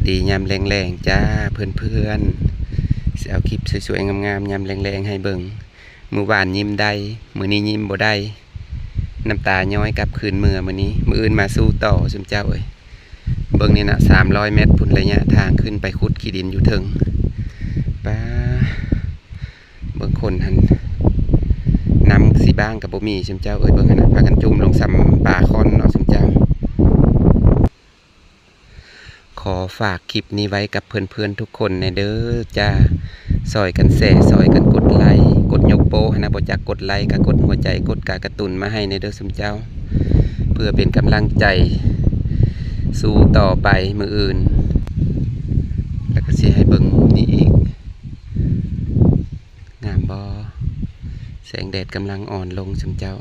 ດີຍາມແລງໆ ຈ້າເພື່ອນໆ ຊິເອົາຄລິບສວຍໆ ງາມໆ ຍາມແລງໆ ໃຫ້ເບິ່ງ. ມື້ວານຍິ້ມໄດ້ ມື້ນີ້ຍິ້ມບໍ່ໄດ້ ນ້ຳຕາຍ້ອຍກັບຄືນເມືອມື້ນີ້. ມື້ອື່ນມາສູ້ຕໍ່ ຊຸມເຈົ້າເອີຍ. ເບິ່ງນີ້ນະ ສາມຮ້ອຍແມັດພຸ້ນ ໄລຍະທາງຂຶ້ນໄປຂຸດຂີ້ດິນຢູ່ເທິງ. ປ້າ ເບິ່ງຄົນຫັ້ນ ນຳຊິບ້າງກໍບໍ່ມີ ຊຸມເຈົ້າເອີຍ. ເບິ່ງຫັ້ນນະ ພາກັນຈຸ່ມລົງສ່ຳປາຂ້ອນເນາະ ຊຸມເຈົ້າ. ຂໍ ຝາກຄລິບນີ້ໄວ້ກັບເພື່ອນໆ ທຸກຄົນແດ່ເດີຈ້າ. ຊ່ອຍກັນແຊ ຊ່ອຍກັນກົດໄລ ກົດຍົກໂປ້ຫັ້ນນະ, ບໍ່ຈັກກົດໄລກໍກົດຫົວໃຈ ກົດກາກະຕຸນມາໃຫ້ແດ່ເດີຊຸມເຈົ້າ ເພື່ອເປັນກຳລັງໃຈສູ້ຕໍ່ໄປມື້ອື່ນ. ແລ້ວກໍຊິໃຫ້ເບິ່ງນີ້ອີກ ງາມບໍ່? ແສງແດດກຳລັງອ່ອນລົງຊຸມເຈົ້າ.